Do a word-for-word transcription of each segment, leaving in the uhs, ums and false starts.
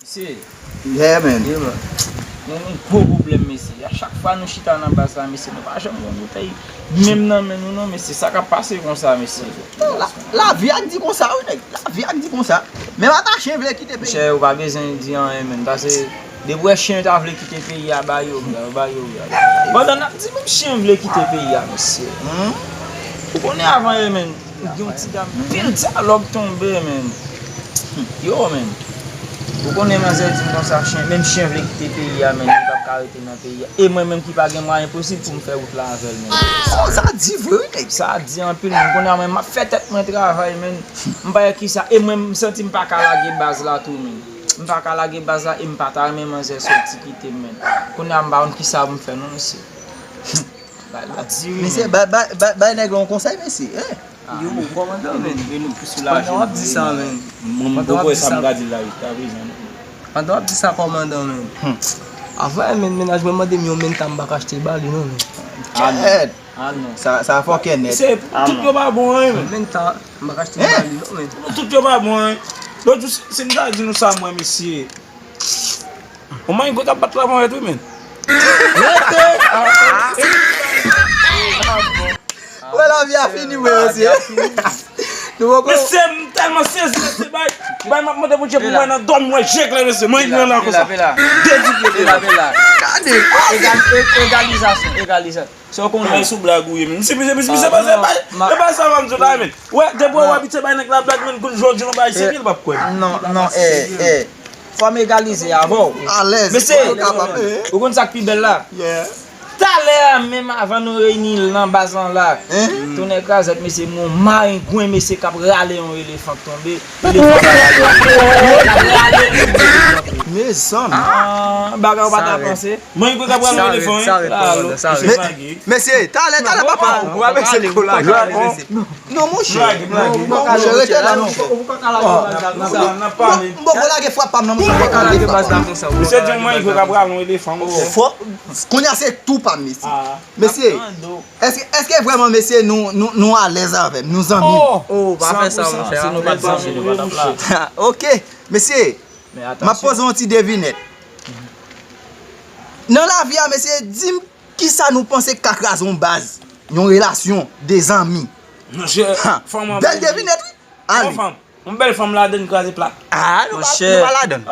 Mesye, yeah, man. Yeah, man. Nou gen gwo pwoblèm, mesye. A chak fwa nou chita nan baz la, mesye, nou pa janm gen yon boutèy menm nan men nou, non, mesye. Sa k ap pase konsa, mesye? La, lavi a di konsa, wi, nèg. Lavi a di konsa. Menm ata chen vle kite peyi. Monchè, ou pa bezwen di anyen, menm. Pase, depi w wè chen ta vle kite peyi a, ba yo, ba yo, ba yo. Pandan n ap di, menm chen vle kite peyi a, mesye. Hmm? Ou konnen avan yè, menm. Gen yon ti dam, pil dyalòg tonbe, menm. Yo, menm. Ou konnen manzè di m konsa, chen, menm chen vle kite peyi a, menm, li p ap ka rete nan peyi a. E mwen menm ki pa gen mwayen posib pou m fè wout la avè l, menm. Oh, sa di vre, wi, nèg. Sa di anpil, menm. Kounye a, mwen, m ap fè tèt mwen travay, menm. M pa wè kisa. E mwen, m santi m pa ka lage baz la tou, menm. M pa ka lage baz la e m pa ta renmen manzè soti kite m, menm. Kounye a, m pa konn kisa pou m fè, non, mesye. Bay la di wi, mesye, bay, bay, bay, bay nèg la yon konsèy, mesye. Eh. Yo, kòmandan, men. Men nou plis sou lajan. Pandan w ap di sa, men. Mwen, mwen poko wè sa m ka di la, jiskaprezan, non. Pandan w ap di sa, kòmandan, men. Hmm. Avè, men, mennaj mwen mande m yon menta, m pa ka achte ba li, non, men. Ah, non. Ah, non. Sa, sa fòkè nèt. Se, tout yo pa bon, hein, men. Menta, m pa ka achte ba li, non, men. Tout yo pa bon, hein. Lòt jou, si, si m ta di nou sa, mwen, mesye. Yon mango k ap bat la, mwen, wi, men. Rete! Wè, lavi a fini, mwen, mesye. Nou poko. Mesye, m tèlman sezi, mesye, bay, bay, m ap mande Bondye pou mwen nan dòmi, mwen je klè, mesye, mwen, mwen la konsa. Pela, pela. Dedibye, pela, pela. Gade. Egal-, e-, egalizasyon, egalizasyon. Sa w konnen. Mwen sou blag ou ye, men. Misye, misye, misye, misye, bay, bay sa, m ap di w la, men. Wè, depi w abitye bay nèg la blag, men, jodi nou bay serye, l p ap kwè. Non, non, eh, eh. Fò m egalize avè w. Alèz. Mesye, ou konn sa k pi bèl la? Yeah. Talè a menm avan nou reyini l nan baz lan la. Hein? Tonnè krazèt, mesye, m wè yon marengwen, mesye, k ap rale yon elefan k tonbe. Elefan k ap rale. L ap rale elefan. Mezanmi. Ah, bagay ou pa ta panse. Marengwen k ap rale yon elefan, wi. Sa rèd, sa rèd, kòmandan, sa rèd. Mesye, talè, talè, papa. Ou pa pèse kou la. Non, monchè. Blage, blage. Non, monchè, rete la, non. Ou pa ka lage baz la konsa. M poko lage frap pa m nan, monchè. Ou pa ka lage baz la konsa. Misye di yon mango k ap rale yon elefan, monchè. Fò, kounye a se tou pa m, mesye. Mesye, èske, èske vrèman, mesye, nou, nou, nou alèz avè m, nou zanmi? Oh, pa fè sa, monchè. Si nou pa t zanmi, nou pa t ap la. Ok, mesye, m ap poze yon ti devinèt. Nan lavi a, mesye, di m kisa nou panse k ka kraze yon baz, yon relasyon, de zanmi? Monchè, fanm an bèl devinèt, wi. Ale. Yon fanm, yon bèl fanm ladann kraze plat. Ah, nou pa, nou pa ladann.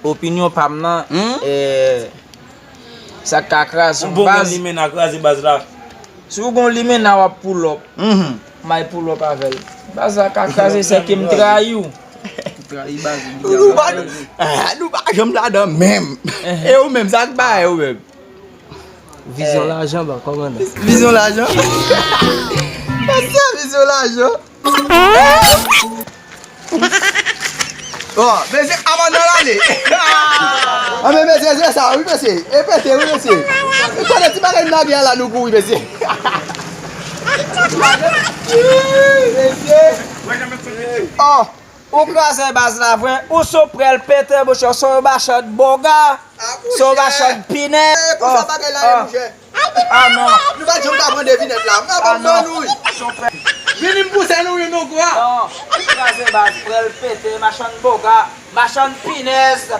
Opinyon pa m nan, eh, sa k ka kraze yon baz. Yon bon limena kraze baz la. Si w gon limena, w ap pull up. M ay pull up avè l. Baz la ka kraze, sèke m trayi w. Trayi baz li. Nou pa, ah, nou pa janm ladan menm. E ou menm, sa k bay ou menm? Vizyon lajan, ba, kòmandan. Vizyon lajan? Mesye, vizyon lajan. Bon, mesye, avan nan l ale. Ah, men mesye, se sa, wi, mesye. E pete, wi, mesye. Kote ti bagay n lage a la, nou kouri, mesye. Mesye. Oh. Ou kraze baz la vre, ou sou prèl pete, monchè, se yon machann boga, se yon machann pinèz. Eh, konsa bagay la ye, monchè. Ah, non. Nou pa t janm ka pran devinèt la. M pa konprann ou, wi. Vini m pouse nou, wi, nou kwa. Non, ou kraze baz, prèl pete, machann boga, machann pinèz.